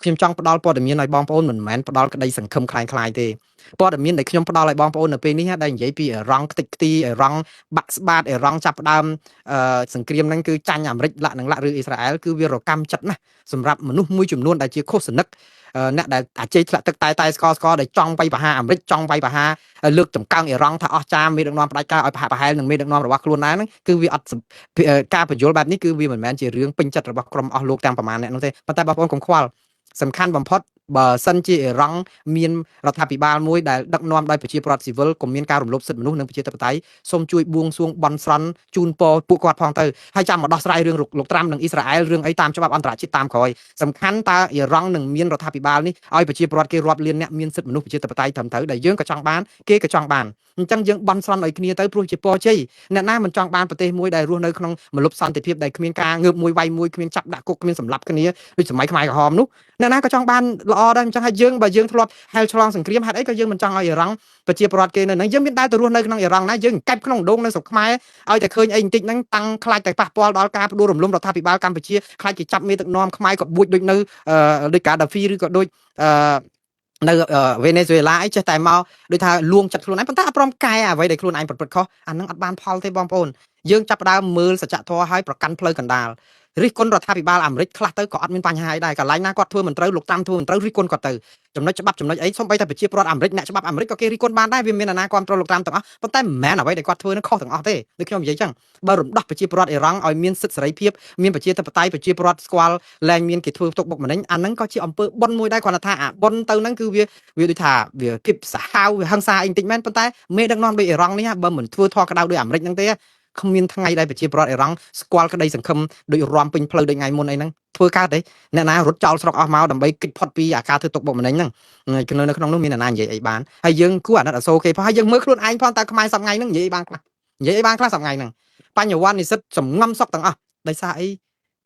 ខ្ញុំចង់ផ្ដល់ព័ត៌មានឲ្យបងប្អូនមិនមែនផ្ដល់ក្តីសង្ឃឹមคล้ายៗទេព័ត៌មានដែលខ្ញុំផ្ដល់ឲ្យបងប្អូននៅពេលនេះដែលនិយាយពីអ៊ីរ៉ង់ខ្ទេចខ្ទីអ៊ីរ៉ង់បាក់ស្បាតអ៊ីរ៉ង់ចាប់ផ្ដើមសង្គ្រាមហ្នឹងគឺចាញ់អាមេរិកលាក់នឹងលាក់ឬអ៊ីស្រាអែលគឺវារកម្មចិត្តណាស់សម្រាប់មនុស្សមួយចំនួនដែលជាខុសនិកអ្នកដែលអាជ័យធ្លាក់ទឹកតែតែស្កស្កដែលចង់វាយប្រហារអាមេរិកចង់វាយប្រហារលើកចំកើងអ៊ីរ៉ង់ថាអស់ចាមេដឹកនាំផ្ដាច់ការឲ្យប្រហាក់ប្រហែលនឹងមេដឹកនាំរបស់ខ្លួនដែរហ្នឹងគឺវាអត់ការបញ្យលបែបនេះគឺវាមិនមែនជារឿងពេញចិត្តរបស់ក្រុមអស់លោកទាំងប្រមាណអ្នកនោះទេប៉ុន្តែបងប្អូនកុំខ្វល់សំខាន់បំផុតបើសិនជាអ៊ីរ៉ង់មានរដ្ឋាភិបាលមួយដែលដឹកនាំដោយប្រជាពលរដ្ឋស៊ីវិលកុំមានការរំលោភសិទ្ធិមនុស្សនិងប្រជាធិបតេយ្យសូមជួយបួងសួងបន់ស្រន់ជូនពរពួកគាត់ផងទៅហើយចាំមកដោះស្រាយរឿងលោកត្រាំនិងអ៊ីស្រាអែលរឿងអីតាមច្បាប់អន្តរជាតិតាមក្រោយសំខាន់តើអ៊ីរ៉ង់នឹងមានរដ្ឋាភិបាលនេះឲ្យប្រជាពលរដ្ឋគេរាប់លានអ្នកមានសិទ្ធិមនុស្សប្រជាធិបតេយ្យត្រឹមត្រូវដែលយើងក៏ចង់បានគេក៏ចង់បានអញ្ចឹងយើងបន់ស្រន់ឲ្យគ្នាទៅព្រោះជាពរជ័យអ្នកណាមិនចង់បានប្រទេសមួយដែលរស់នៅក្នុងមលុបសន្តិភាពដែលគ្មានការងើបមួយវាយមួយគ្មានចាប់ដាក់គុកគ្មានសម្លាប់គ្នាដូចសម័យខ្មែរក្រហមនោះអ្នកណាក៏ចង់បានល្អដែរអញ្ចឹងហើយយើងបើយើងធ្លាប់ហែលឆ្លងសង្គ្រាមហេតុអីក៏យើងមិនចង់ឲ្យអ៊ីរ៉ង់ប្រជាពលរដ្ឋគេនៅហ្នឹងយើងមានដែលទៅរស់នៅក្នុងអ៊ីរ៉ង់ណាយើងកែបក្នុងដងនៅស្រុកខ្មែរឲ្យតែឃើញអីបន្តិចហ្នឹងតាំងខ្លាចតែប៉ះពាល់ដល់ការផ្ដួលរំលំរដ្ឋាភិបាលកម្ពុជាខ្លាចគេចាប់មេដឹកនាំខ្មែរក៏បួចដូចនៅដូចកាដាហ្វីឬក៏ដូចអឺនៅវេណេស៊ុយអេឡាអីចេះតែមកដូចថាលួងចិត្តខ្លួនឯងប៉ុន្តែអត់ព្រមកែអ្វីដែលខ្លួនឯងប្រព្រឹត្តខុសអានឹងអត់បានផលទេបងប្អូនយើងចាប់ផ្ដើមមើលសច្ចធម៌ហើយប្រកាន់ផ្លូវកណ្ដាលរិះគន់រដ្ឋាភិបាលអាមេរិកខ្លះទៅក៏អត់មានបញ្ហាអីដែរកន្លែងណាគាត់ធ្វើមិនត្រូវលោកត្រាំធ្វើមិនត្រូវរិះគន់គាត់ទៅចំណុចច្បាប់ចំណុចអីសូម្បីតែប្រជាពលរដ្ឋអាមេរិកអ្នកច្បាប់អាមេរិកក៏គេរិះគន់បានដែរវាមានអាណាគ្រប់គ្រងលោកត្រាំទាំងអស់ប៉ុន្តែមិនមែនអ្វីដែលគាត់ធ្វើនឹងខុសទាំងអស់ទេដូចខ្ញុំនិយាយចឹងបើរំដោះប្រជាពលរដ្ឋអ៊ីរ៉ង់ឲ្យមានសិទ្ធិសេរីភាពមានប្រជាធិបតេយ្យប្រជាពលរដ្ឋស្គាល់លែងមានគេធ្វើទុកបុកម្នេញអាហ្នឹងក៏ជាអំពើបុណ្យមួយដែរគ្រាន់តែថាអាបុណ្យទៅហ្នឹងគឺវាវាដូចថាវាភាពសាហាវវាហិង្សាអីបន្តិចមែនប៉ុន្តែមេដឹកនាំដូចអ៊ីរ៉ង់នេះបើមិនធ្វើធေါ်ក្តៅដូចអាមេរិកហ្នឹងទេគ្មានថ្ងៃដែលប្រជាពលរដ្ឋអ៊ីរ៉ង់ស្គាល់ក្តីសង្ឃឹមដូចរំពេញផ្លូវដូចថ្ងៃមុនអីហ្នឹងធ្វើកើតទេអ្នកណារត់ចោលស្រុកអស់មកដើម្បីគេចផុតពីអាការធ្វើទុកបុកម្នេញហ្នឹងនៅក្នុងនោះមានអ្នកណានិយាយអីបានហើយយើងគួរអាណិតអាសូរគេផងហើយយើងមើលខ្លួនឯងផងតើខ្មែរសប្ងៃហ្នឹងនិយាយអីបានខ្លះនិយាយអីបានខ្លះសប្ងៃហ្នឹងបញ្ញវន្តនិស្សិតសំងំសុកទាំងអស់ដោយសារអី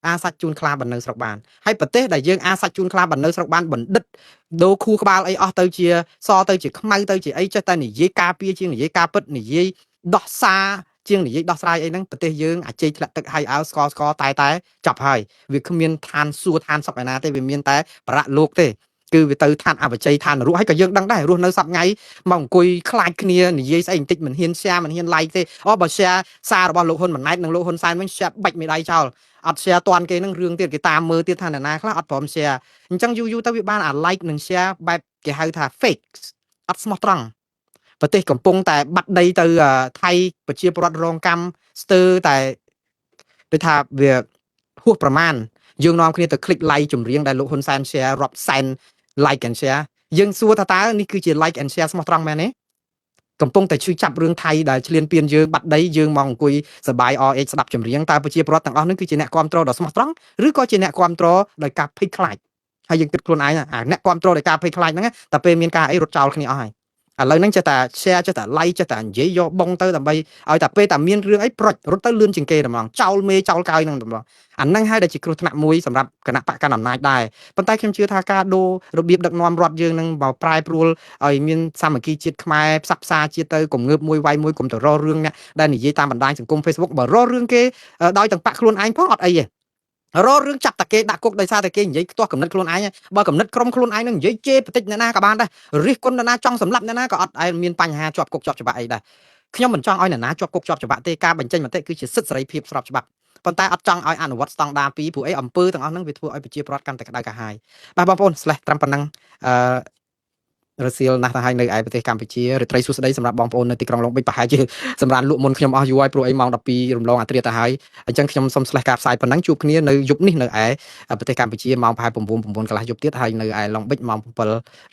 អាសាច់ជូនខ្លាបណ្នៅស្រុកបានហើយប្រទេសដែលយើងអាសាច់ជូនខ្លាបណ្នៅស្រុកបានបណ្ឌិតដូរខួរក្បាលអីអស់ទៅជាសទៅជាខ្មៅទៅជាអីចេះតែនិយាយការពារជាងនិយាយការពិតនិយាយដោះសារជាងនិយាយដោះស្រាយអីហ្នឹងប្រទេសយើងអាជ័យធ្លាក់ទឹកហើយអើស្កស្កតែតែចាប់ហើយវាគ្មានឋានសួគ៌ឋានសុខឯណាទេវាមានតែប្រៈលោកទេគឺវាទៅឋានអបជ័យឋាននរកហើយក៏យើងដឹងដែររស់នៅសប្ងៃមកអង្គុយខ្លាចគ្នានិយាយស្អីបន្តិចមិនហ៊ាន share មិនហ៊ាន like ទេអូបើ share សាររបស់លោកហ៊ុនម៉ាណែតនិងលោកហ៊ុនសែនវិញ share បាច់មេដៃចោលអត់ share តាន់គេនឹងរឿងទៀតគេតាមមើលទៀតថាអ្នកណាខ្លះអត់ព្រម share អញ្ចឹងយូរយូរទៅវាបានអា like និង share បែបគេហៅថា fake អត់ស្មោះត្រង់ប្រទេសកំពុងតែបាត់ដីទៅថៃប្រជាពលរដ្ឋរងកម្មស្ទើរតែដូចថាវាហួសប្រមាណយើងនាំគ្នាទៅ click like ចម្រៀងដែលលោកហ៊ុនសែន share រាប់សែន like and share យើងសួរថាតើនេះគឺជា like and share ស្មោះត្រង់មែនទេកំពុងតែឈឺចាប់រឿងថៃដែលឈ្លានពានយើងបាត់ដីយើងមកអង្គុយសបាយអអេស្ដាប់ចម្រៀងតើប្រជាពលរដ្ឋទាំងអស់នឹងគឺជាអ្នកគ្រប់គ្រងដ៏ស្មោះត្រង់ឬក៏ជាអ្នកគ្រប់គ្រងដោយការភ័យខ្លាចហើយយើងគិតខ្លួនឯងអាអ្នកគ្រប់គ្រងដោយការភ័យខ្លាចហ្នឹងតែពេលមានការអីរត់ចោលគ្នាអស់ហើយឥឡូវហ្នឹងចេះតែ share ចេះតែ like ចេះតែនិយាយយកបងទៅដើម្បីឲ្យតែពេលតែមានរឿងអីប្រុចរត់ទៅលឿនជាងគេតែហ្មងចោលមេចោលកាយហ្នឹងតែហ្មងអាហ្នឹងហើយដែលជាគ្រោះថ្នាក់មួយសម្រាប់គណៈបកកណ្ដាលអំណាចដែរប៉ុន្តែខ្ញុំជឿថាការដូររបៀបដឹកនាំរដ្ឋយើងនឹងមកប្រែប្រួលឲ្យមានសាមគ្គីជាតិខ្មែរផ្សះផ្សាជាតិទៅកុំងើបមួយវាយមួយកុំទៅរករឿងអ្នកដែលនិយាយតាមបណ្ដាញសង្គម Facebook បើរករឿងគេដោយទាំងបាក់ខ្លួនឯងផងអត់អីទេរករឿងចាប់តាគេដាក់គុកដោយសារតែគេនិយាយខ្ទាស់កំណត់ខ្លួនឯងបើកំណត់ក្រុមខ្លួនឯងនឹងនិយាយជេរបតិចអ្នកណាក៏បានដែររិះគន់អ្នកណាចង់សម្លាប់អ្នកណាក៏អត់ឯមានបញ្ហាជាប់គុកជាប់ច្បាប់អីដែរខ្ញុំមិនចង់ឲ្យអ្នកណាជាប់គុកជាប់ច្បាប់ទេការបញ្ចេញមតិគឺជាសិទ្ធិសេរីភាពស្របច្បាប់ប៉ុន្តែអត់ចង់ឲ្យអនុវត្តស្តង់ដារពីរព្រោះអីអំពើទាំងអស់ហ្នឹងវាធ្វើឲ្យប្រជាពលរដ្ឋកាន់តែក្តៅក្រហាយបាទបងប្អូនស្លេះត្រឹមប៉ុណ្ណឹងអឺរសៀលណាស់ទៅហើយនៅឯប្រទេសកម្ពុជារាត្រីសួស្តីសម្រាប់បងប្អូននៅទីក្រុងឡុងបិចប្រហែលជាសម្រាប់លក់មុនខ្ញុំអស់យូរហើយព្រោះអីម៉ោង12រំលងអាត្រាទៅហើយអញ្ចឹងខ្ញុំសូមស្លេះការផ្សាយប៉ុណ្ណឹងជួបគ្នានៅយប់នេះនៅឯប្រទេសកម្ពុជាម៉ោងប្រហែល9 9កន្លះយប់ទៀតហើយនៅឯឡុងបិចម៉ោង7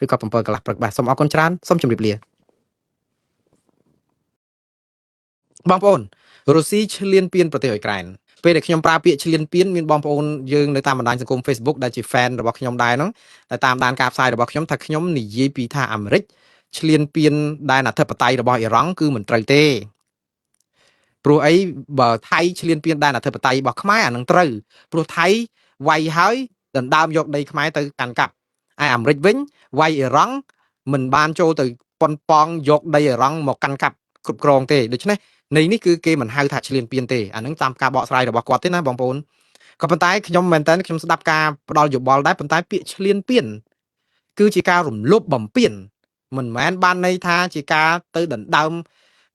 ឬក៏7កន្លះព្រឹកបាទសូមអរគុណច្រើនសូមជម្រាបលាបងប្អូនរុស្ស៊ីឈ្លានពានប្រទេសអ៊ុយក្រែនពេលដែលខ្ញុំប្រើពាក្យឈ្លានពានមានបងប្អូនយើងនៅតាមបណ្ដាញសង្គម Facebook ដែលជា fan របស់ខ្ញុំដែរហ្នឹងដែលតាមដានការផ្សាយរបស់ខ្ញុំថាខ្ញុំនិយាយពីថាអាមេរិកឈ្លានពានដែនអធិបតេយ្យរបស់អ៊ីរ៉ង់គឺមិនត្រូវទេព្រោះអីបើថៃឈ្លានពានដែនអធិបតេយ្យរបស់ខ្មែរអានឹងត្រូវព្រោះថៃវាយហើយដណ្ដើមយកដីខ្មែរទៅកាន់កាប់ឯអាមេរិកវិញវាយអ៊ីរ៉ង់មិនបានចូលទៅប៉ុនប៉ងយកដីអ៊ីរ៉ង់មកកាន់កាប់គ្រប់គ្រងទេដូច្នេះនៃនេះគឺគេមិនហៅថាឈ្លានពានទេអានឹងតាមការបកស្រាយរបស់គាត់ទេណាបងប្អូន ក៏ប៉ុន្តែខ្ញុំមែនតើខ្ញុំស្ដាប់ការផ្ដល់យោបល់ដែរប៉ុន្តែពាក្យឈ្លានពានគឺជាការរំលោភបំពានមិនមែនបានន័យថាជាការទៅដណ្ដើម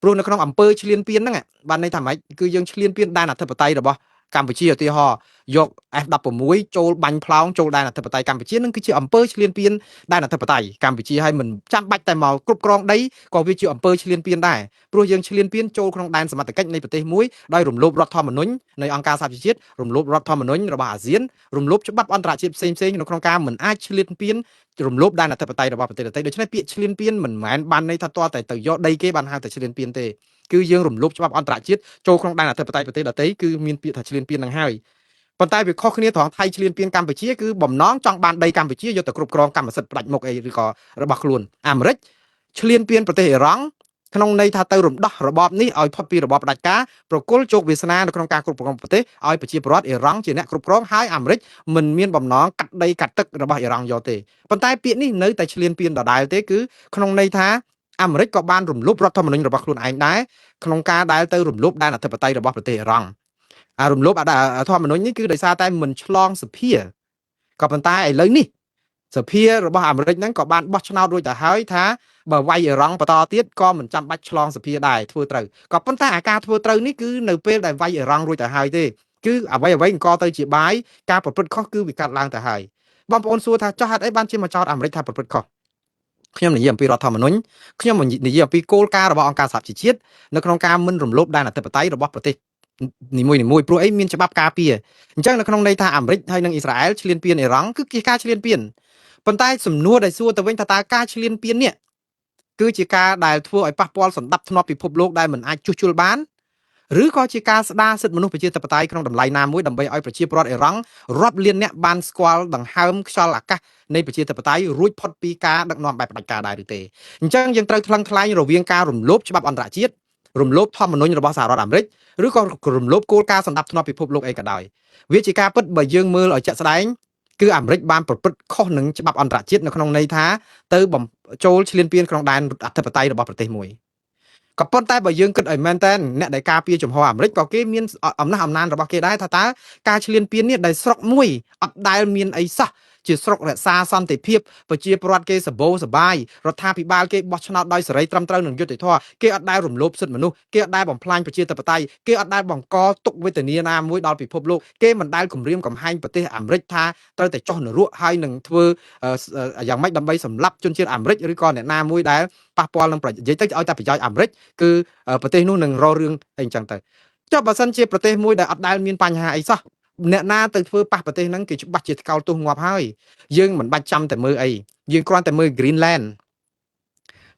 ព្រោះនៅក្នុងអំពើឈ្លានពានហ្នឹងបានន័យថាម៉េចគឺយើងឈ្លានពានដែនអធិបតេយ្យរបស់កម្ពុជាឧទាហរណ៍យក F16 ចូលបាញ់ផ្លោងចូលដែនអធិបតេយ្យកម្ពុជានឹងគឺជាអំពើឈ្លានពានដែនអធិបតេយ្យកម្ពុជាហើយមិនចាំបាច់តែមកគ្រប់គ្រងដីក៏វាជាអំពើឈ្លានពានដែរព្រោះយើងឈ្លានពានចូលក្នុងដែនសមត្ថកិច្ចនៃប្រទេសមួយដោយរំលោភរដ្ឋធម្មនុញ្ញនៃអង្គការសហប្រជាជាតិរំលោភរដ្ឋធម្មនុញ្ញរបស់អាស៊ានរំលោភច្បាប់អន្តរជាតិផ្សេងៗនៅក្នុងការមិនអាចឈ្លានពានរំលោភដែនអធិបតេយ្យរបស់ប្រទេសដទៃដូច្នេះពាក្យឈ្លានពានមិនមែនបានន័យថាតើតែទៅយកដីគេបានហៅតែឈ្លានពានទេគឺយើងរំលោភច្បាប់អន្តរជាតិចូលក្នុងដែនអធិបតេយ្យប្រទេសដទៃគឺមានពាក្យថាឈ្លានពាននឹងហើយប៉ុន្តែវាខុសគ្នាត្រង់ថៃឈ្លានពានកម្ពុជាគឺបំណងចង់បានដីកម្ពុជាយកទៅគ្រប់គ្រងកម្មសិទ្ធិផ្ដាច់មុខអីឬក៏របស់ខ្លួនអាមេរិកឈ្លានពានប្រទេសអ៊ីរ៉ង់ក្នុងន័យថាទៅរំដោះរបបនេះឲ្យផុតពីរបបផ្ដាច់ការប្រគល់ជោគវាសនានៅក្នុងការគ្រប់គ្រងប្រទេសឲ្យប្រជាពលរដ្ឋអ៊ីរ៉ង់ជាអ្នកគ្រប់គ្រងហើយអាមេរិកមិនមានបំណងកាត់ដីកាត់ទឹករបស់អ៊ីរ៉ង់យកទេប៉ុន្តែពាក្យនេះនៅតែឈ្លានពានដដែលទេគឺក្នុងន័យថាអាមេរិកក៏បានរំលោភរដ្ឋធម្មនុញ្ញរបស់ខ្លួនឯងដែរក្នុងការដែលទៅរំលោភដែនអធិបតេយ្យរបស់ប្រទេសអ៊ីរ៉ង់អារំលោភធម្មនុញ្ញនេះគឺដោយសារតែមិនឆ្លងសភាក៏ប៉ុន្តែឥឡូវនេះសភារបស់អាមេរិកហ្នឹងក៏បានបោះឆ្នោតរួចទៅហើយថាបើវាយអ៊ីរ៉ង់បន្តទៀតក៏មិនចាំបាច់ឆ្លងសភាដែរធ្វើត្រូវក៏ប៉ុន្តែអាការធ្វើត្រូវនេះគឺនៅពេលដែលវាយអ៊ីរ៉ង់រួចទៅហើយទេគឺអ្វីអ្វីអង្គទៅជាបាយការប្រព្រឹត្តខុសគឺវាកាត់ឡើងទៅហើយបងប្អូនសួរថាចុះហេតុអីបានជាមកចោទអាមេរិកថាប្រព្រឹត្តខុសខ្ញុំនិយាយអំពីរដ្ឋធម្មនុញ្ញខ្ញុំនិយាយអំពីគោលការណ៍របស់អង្គការសហប្រជាជាតិនៅក្នុងការមិនរំលោភដែនអធិបតេយ្យរបស់ប្រទេសនីមួយៗព្រោះអីមានច្បាប់ការពារអញ្ចឹងនៅក្នុងន័យថាអាមេរិកហើយនិងអ៊ីស្រាអែលឈ្លានពានអ៊ីរ៉ង់គឺជាការឈ្លានពានប៉ុន្តែសំណួរដែលសួរទៅវិញថាតើការឈ្លានពាននេះគឺជាការដែលធ្វើឲ្យប៉ះពាល់សន្តិភាពពិភពលោកដែលមិនអាចជួសជុលបានឬក៏ជាការស្ដារសិទ្ធិមនុស្សប្រជាធិបតេយ្យក្នុងតម្លៃណាមួយដើម្បីឲ្យប្រជាពលរដ្ឋអ៊ីរ៉ង់រាប់លានអ្នកបានស្គាល់ដង្ហើមខ្យល់អាកាសនៃប្រជាធិបតេយ្យរួចផុតពីការដឹកនាំបែបផ្ដាច់ការដែរឬទេអញ្ចឹងយើងត្រូវថ្លឹងថ្លែងរវាងការរំលោភច្បាប់អន្តរជាតិរំលោភធម្មនុញ្ញរបស់សហរដ្ឋអាមេរិកឬក៏រំលោភគោលការណ៍សន្តិភាពពិភពលោកអីក៏ដោយវាជាការពិតបើយើងមើលឲ្យជាក់ស្ដែងគឺអាមេរិកបានប្រព្រឹត្តខុសនឹងច្បាប់អន្តរជាតិនៅក្នុងន័យថាទៅចូលឈ្លានពានក្នុងដែនអធិបតេយ្យរបស់ប្រទេសមួយក៏ប៉ុន្តែបើយើងគិតឲ្យមែនតើអ្នកដែលការពារចំហអាមេរិកក៏គេមានអំណះអំណាងរបស់គេដែរថាតើការឈ្លានពាននេះដែលស្រុកមួយអត់ដែលមានអីសោះជាស្រុករក្សាសន្តិភាពប្រជាពលរដ្ឋគេសបោសបាយរដ្ឋាភិបាលគេបោះឆ្នោតដោយសេរីត្រឹមត្រូវនិងយុត្តិធម៌គេអត់ដែលរំលោភសិទ្ធិមនុស្សគេអត់ដែលបំផ្លាញប្រជាធិបតេយ្យគេអត់ដែលបង្កទុក្ខវេទនាណាមួយដល់ពិភពលោកគេមិនដែលគំរាមកំហែងប្រទេសអាមេរិកថាត្រូវតែចុះនរកហើយនឹងធ្វើយ៉ាងម៉េចដើម្បីសម្លាប់ជនជាតិអាមេរិកឬក៏អ្នកណាមួយដែលប៉ះពាល់នឹងនិយាយទៅឲ្យតែប្រយោជន៍អាមេរិកគឺប្រទេសនោះនឹងរករឿងអីចឹងទៅចុះបើសិនជាប្រទេសមួយដែលអត់ដែលមានបញ្ហាអីសោះអ្នកណាទៅធ្វើប៉ះប្រទេសហ្នឹងគេច្បាស់ជាថ្កោលទោសងាប់ហើយយើងមិនបាច់ចាំតែមើលអីយើងគ្រាន់តែមើល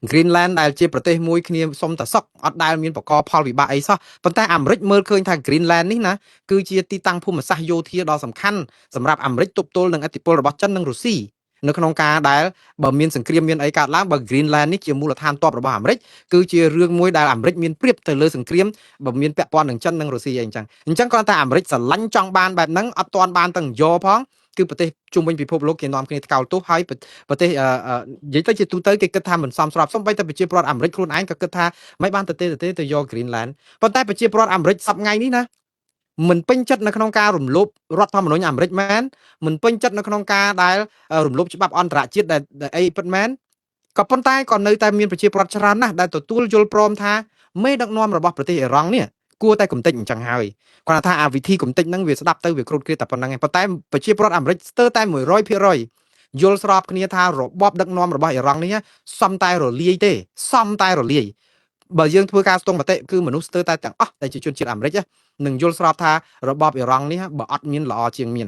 Greenland ដែលជាប្រទេសមួយគ្នាសុំតែសុកអត់ដែលមានបកផលវិបាកអីសោះប៉ុន្តែអាមេរិកមើលឃើញថា Greenland នេះណាគឺជាទីតាំងភូមិសាស្ត្រយោធាដ៏សំខាន់សម្រាប់អាមេរិកទប់ទល់នឹងឥទ្ធិពលរបស់ចិននិងរុស្ស៊ីនៅក្នុងការដែលបើមានសង្គ្រាមមានអីកើតឡើងបើ Greenland នេះជាមូលដ្ឋានទ័ពរបស់អាមេរិកគឺជារឿងមួយដែលអាមេរិកមានប្រៀបទៅលើសង្គ្រាមបើមានពាក់ព័ន្ធនឹងចិននិងរុស្ស៊ីអីអញ្ចឹងអញ្ចឹងគ្រាន់តែអាមេរិកស្រឡាញ់ចង់បានបែបហ្នឹងអត់ទាន់បានទាំងយកផងគឺប្រទេសជុំវិញពិភពលោកគេនាំគ្នាថ្កោលទោសហើយប្រទេសនិយាយទៅជាទូទៅគេគិតថាមិនសមស្របសូម្បីតែប្រជាពលរដ្ឋអាមេរិកខ្លួនឯងក៏គិតថាមិនបានទៅទេទៅយក Greenland ប៉ុន្តែប្រជាពលរដ្ឋអាមេរិកសប្តាហ៍ថ្ងៃនេះណាមិនពេញចិត្តនៅក្នុងការរំលោភរដ្ឋធម្មនុញ្ញអាមេរិកមែនមិនពេញចិត្តនៅក្នុងការដែលរំលោភច្បាប់អន្តរជាតិដែលអីពិតមែនក៏ប៉ុន្តែក៏នៅតែមានប្រជាពលរដ្ឋច្រើនណាស់ដែលទទួលយល់ព្រមថាមេដឹកនាំរបស់ប្រទេសអ៊ីរ៉ង់នេះគួរតែកំទេចអញ្ចឹងហើយគាត់ថាអាវិធីកំទេចហ្នឹងវាស្ដាប់ទៅវាគ្រុតគ្រាតតែប៉ុណ្្នឹងឯងប៉ុន្តែប្រជាពលរដ្ឋអាមេរិកស្ទើរតែ100%យល់ស្របគ្នាថារបបដឹកនាំរបស់អ៊ីរ៉ង់នេះសំតែរលាយទេសំតែរលាយបើយើងធ្វើការស្ទង់មតិគឺមនុស្សស្ទើរតែទាំងអស់ដែលជាជនជាតិអាមេរិកនឹងយល់ស្របថារបបអ៊ីរ៉ង់នេះបើអត់មានល្អជាងមាន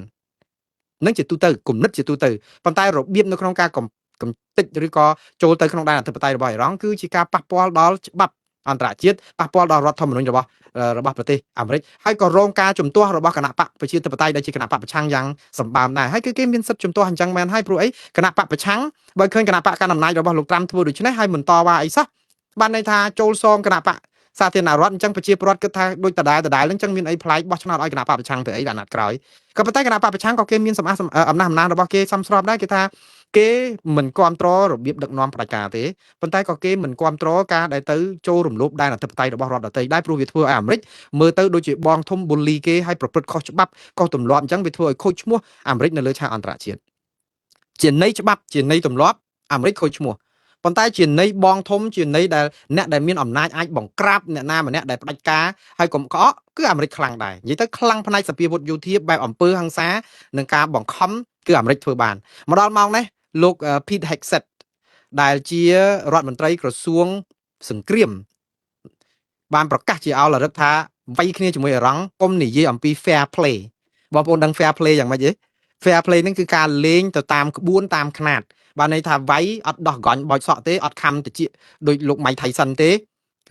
នឹងជាទូទៅគំនិតជាទូទៅប៉ុន្តែរបៀបនៅក្នុងការកំទេចឬក៏ចូលទៅក្នុងដែនអធិបតេយ្យរបស់អ៊ីរ៉ង់គឺជាការប៉ះពាល់ដល់ច្បាប់អន្តរជាតិប៉ះពាល់ដល់រដ្ឋធម្មនុញ្ញរបស់ប្រទេសអាមេរិកហើយក៏រងការជំទាស់របស់គណៈបកប្រជាធិបតេយ្យដែលជាគណៈបកប្រឆាំងយ៉ាងសម្បើមដែរហើយគឺគេមានសិទ្ធិជំទាស់អញ្ចឹងមែនហើយព្រោះអីគណៈបកប្រឆាំងបើឃើញគណៈបកកណ្ដាលអំណាចរបស់លោកត្រាំធ្វើដូច្នេះហើយមិនតវ៉ាអីសោះបានន័យថាចូលសងគណៈបកសាធារណរដ្ឋអញ្ចឹងប្រជាពលរដ្ឋគិតថាដូចដដែលអញ្ចឹងមានអីប្លែកបោះឆ្នោតឲ្យគណៈបកប្រឆាំងទៅអីដល់អាណត្តិក្រោយក៏ប៉ុន្តែគណៈបកប្រឆាំងក៏គេមានសម្អាតអំណះអំណាងរបស់គេសមស្របដែរគេថា គេមិនគ្រប់គ្រងរបៀបដឹកនាំផ្ដាច់ការទេ ប៉ុន្តែក៏គេមិនគ្រប់គ្រងការដែលទៅចូលរំលោភដែនអធិបតេយ្យរបស់រដ្ឋដទៃដែរ ព្រោះវាធ្វើឲ្យអាមេរិកមើលទៅដូចជាបងធំប៊ូលីគេ ឲ្យប្រព្រឹត្តខុសច្បាប់ខុសទម្លាប់ អញ្ចឹងវាធ្វើឲ្យខូចឈ្មោះអាមេរិកនៅលើឆាកអន្តរជាតិ។ ជាន័យច្បាប់ ជាន័យទម្លាប់ អាមេរិកខូចឈ្មោះ ប៉ុន្តែជាន័យបងធំ ជាន័យដែលអ្នកដែលមានអំណាចអាចបង្ក្រាបអ្នកណាម្នាក់ដែលផ្ដាច់ការហើយកុំក្អក គឺអាមេរិកខ្លាំងដែរ។ និយាយទៅ ខ្លាំងផ្នែកសភាវុធយោធាបែបអំពើហិង្សានិងការបង្ខំ គឺអាមេរិកធ្វើបាន។ មកដល់ម៉ោងនេះ លោក Pete Hegseth ដែលជារដ្ឋមន្ត្រីក្រសួងសង្គ្រាម បានប្រកាសជាអោលរឹកថា វាយគ្នាជាមួយអ៊ីរ៉ង់កុំនិយាយអំពី fair play។ បងប្អូនដឹង fair play យ៉ាងម៉េចទេ? Fair play ហ្នឹងគឺការលេងទៅតាមក្បួនតាមខ្នាត បានន័យថាវាយអត់ដោះកាញ់បោចសក់ទេ អត់ខំតិចដូចលោកម៉ៃថៃសិនទេ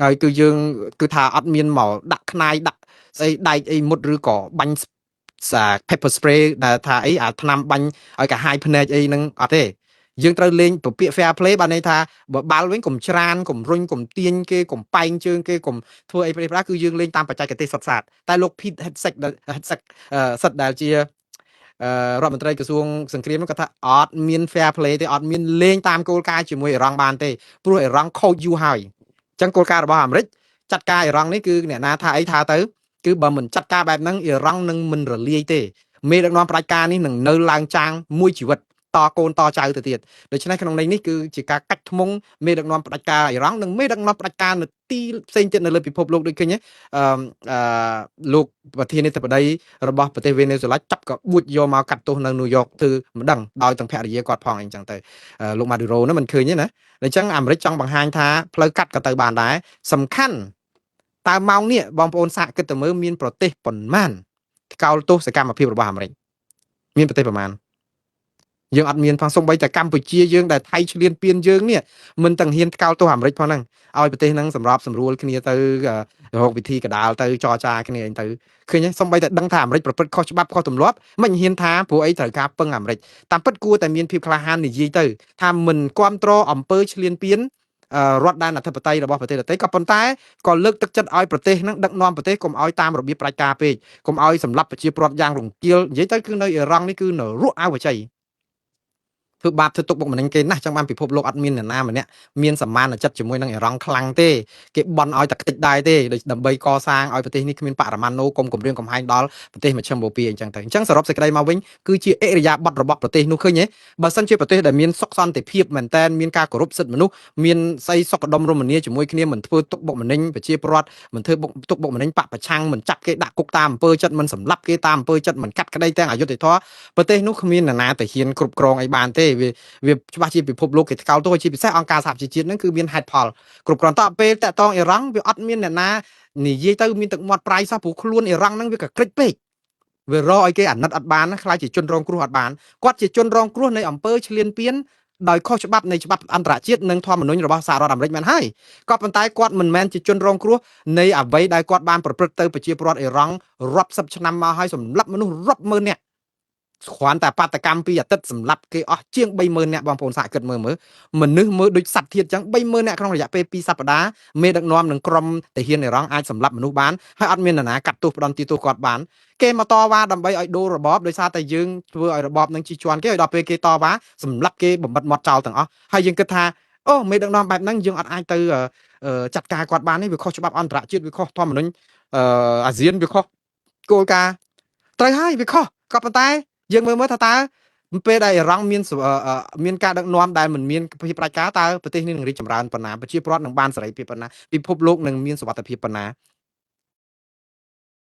ហើយគឺយើងគឺថាអត់មានមកដាក់ខ្នាយដាក់ស្អីដែកអីមុត ឬក៏បាញ់សា pepper spray ដែលថាអីអាថ្នាំបាញ់ឲ្យកាហាយភ្នែកអីហ្នឹងអត់ទេ។ យើងត្រូវលេងពពាក fair play បានន័យថាបើបាល់វិញកុំច្រានកុំរុញកុំទាញគេ កុំប៉ែងជើងគេ កុំធ្វើអីប្រេះប្រា គឺយើងលេងតាមបច្ចេកទេសសុទ្ធសាធ។ តែលោក Pete Hegseth Hegseth សិតដែលជារដ្ឋមន្ត្រីក្រសួងសង្គ្រាមគាត់ថា អត់មាន fair play ទេ អត់មានលេងតាមគោលការណ៍ជាមួយអ៊ីរ៉ង់បានទេ ព្រោះអ៊ីរ៉ង់ខូចយូរហើយ។ អញ្ចឹងគោលការណ៍របស់អាមេរិកចាត់ការអ៊ីរ៉ង់នេះ គឺអ្នកណាថាអីថាទៅ គឺបើមិនចាត់ការបែបហ្នឹង អ៊ីរ៉ង់នឹងមិនរលាយទេ មេដឹកនាំផ្ដាច់ការនេះនឹងនៅឡើងចាងមួយជីវិតតកូនតចៅទៅទៀត។ ដូច្នេះក្នុងន័យនេះ គឺជាការកាច់ធ្មង់មេដឹកនាំផ្ដាច់ការអ៊ីរ៉ង់ និងមេដឹកនាំផ្ដាច់ការនៅទីផ្សេងទៀតនៅលើពិភពលោក។ ដូចឃើញអឺអឺលោកប្រធានាធិបតីរបស់ប្រទេសវេណេស៊ុយឡាចាប់ក៏បួចយកមកកាត់ទោសនៅញូវយ៉ក គឺមិនដឹងដោយទាំងភរិយាគាត់ផងអីចឹងទៅ លោកម៉ាឌូរ៉ូនោះមិនឃើញទេណា។ អញ្ចឹងអាមេរិកចង់បង្ហាញថាផ្លូវកាត់ក៏ទៅបានដែរ។ សំខាន់តើម៉ោងនេះបងប្អូនសាកគិតទៅមើល មានប្រទេសប៉ុន្មានថ្កោលទោសសកម្មភាពរបស់អាមេរិក? មានប្រទេសប្រមាណយើងអត់មានផង។ សំបីតែកម្ពុជាយើងដែលថៃឈ្លានពានយើងនេះ មិនទាំងហ៊ានថ្កោលទោសអាមេរិកផងហ្នឹង ឲ្យប្រទេសហ្នឹងសម្របសម្រួលគ្នាទៅ រកវិធីកដាលទៅចរចាគ្នាអីទៅ ឃើញទេ? សំបីតែដឹងថាអាមេរិកប្រព្រឹត្តខុសច្បាប់ខុសទម្លាប់ មិនហ៊ានថា ព្រោះអីត្រូវការពឹងអាមេរិក។ តាមពិតគួរតែមានភាពក្លាហាននិយាយទៅថា មិនគ្រប់គ្រងអំពើឈ្លានពានរដ្ឋដែនអធិបតេយ្យរបស់ប្រទេសដទៃ ក៏ប៉ុន្តែក៏លើកទឹកចិត្តឲ្យប្រទេសហ្នឹងដឹកនាំប្រទេសកុំឲ្យតាមរបៀបប្រជាការពេក កុំឲ្យសម្លាប់ប្រជាពលរដ្ឋយ៉ាងរង្គាល។ និយាយទៅគឺនៅអ៊ីរ៉ង់នេះគឺនរកអវជ័យ ធ្វើបាបធ្វើទុកបុកម្នេញគេណាស់ ចឹងបានពិភពលោកអត់មានអ្នកណាម្នាក់មានសមានចិត្តជាមួយនឹងអ៊ីរ៉ង់ខ្លាំងទេ គេបន់ឲ្យតែខ្ទេចដែរទេ ដើម្បីកសាងឲ្យប្រទេសនេះគ្មានបរមាណូ កុំគម្រាមកំហែងដល់ប្រទេសមជ្ឈិមបូព៌ាអញ្ចឹងទៅ។ អញ្ចឹងសរុបសេចក្តីមកវិញ គឺជាអរិយាប័ត្ររបស់ប្រទេសនោះ ឃើញទេ? បើសិនជាប្រទេសដែលមានសុខសន្តិភាពមែនតែន មានការគោរពសិទ្ធិមនុស្ស មានស្អីសុខដុមរមនាជាមួយគ្នា មិនធ្វើទុកបុកម្នេញប្រជាពលរដ្ឋ មិនធ្វើទុកបុកម្នេញបកប្រឆាំង មិនចាប់គេដាក់គុកតាមអំពើចិត្ត មិនសម្លាប់គេតាមអំពើចិត្ត មិនកាត់ក្តីទាំងអយុត្តិធម៌ ប្រទេសនោះគ្មាននរណាទៅហ៊ានគ្រប់គ្រងអីបានទេ។ វាច្បាស់ជាពិភពលោកគេថ្កោលទោស ជាពិសេសអង្គការសហប្រជាជាតិហ្នឹងគឺមានហេតុផលគ្រប់គ្រាន់។ តពេលតាក់តងអ៊ីរ៉ង់ វាអត់មានអ្នកណានិយាយទៅមានទឹកមាត់ប្រាយសោះ ព្រោះខ្លួនអ៊ីរ៉ង់ហ្នឹងវាក៏ក្រិចពេក វារកឲ្យគេអាណិតអត់បាន ខ្លាចជាជនរងគ្រោះអត់បាន។ គាត់ជាជនរងគ្រោះនៃអំពើឈ្លានពានដោយខុសច្បាប់នៃច្បាប់អន្តរជាតិនិងធម្មនុញ្ញរបស់សហរដ្ឋអាមេរិកមែនហើយ ក៏ប៉ុន្តែគាត់មិនមែនជាជនរងគ្រោះនៃអ្វីដែលគាត់បានប្រព្រឹត្តទៅប្រជាពលរដ្ឋអ៊ីរ៉ង់រាប់សិបឆ្នាំមកហើយ សម្លាប់មនុស្សរាប់ម៉ឺននាក់ គ្រាន់តែបាតកម្មពីអាទិត្យសម្លាប់គេអស់ជាង30000នាក់។ បងប្អូនសាកគិតមើល មើលមនុស្សមើលដូចសត្វធាតចឹង 30000នាក់ក្នុងរយៈពេល2សប្តាហ៍ មេដឹកនាំនិងក្រុមទាហានអ៊ីរ៉ង់អាចសម្លាប់មនុស្សបាន ហើយអត់មាននរណាកាត់ទោសផ្ដន្ទាទោសគាត់បាន។ គេមកតវ៉ាដើម្បីឲ្យដូររបប ដោយសារតែយើងធ្វើឲ្យរបបនឹងជិះជាន់គេ ឲ្យដល់ពេលគេតវ៉ាសម្លាប់គេបំបិតមាត់ចោលទាំងអស់ ហើយយើងគិតថា អូមេដឹកនាំបែបហ្នឹងយើងអត់អាចទៅចាត់ការគាត់បានទេ វាខុសច្បាប់អន្តរជាតិ វាខុសធម្មនុញ្ញអាស៊ាន វាខុសគោលការណ៍ត្រូវហើយ វាខុស ក៏ប៉ុន្តែយើងមើលមើលថាតើពេលដែលអ៊ីរ៉ង់មានការដឹកនាំដែលមិនមានភាពផ្ដាច់ការ តើប្រទេសនេះនឹងរីកចម្រើនប៉ុណ្ណា ប្រជាពលរដ្ឋនឹងបានសេរីភាពប៉ុណ្ណា ពិភពលោកនឹងមានសុវត្ថិភាពប៉ុណ្ណា?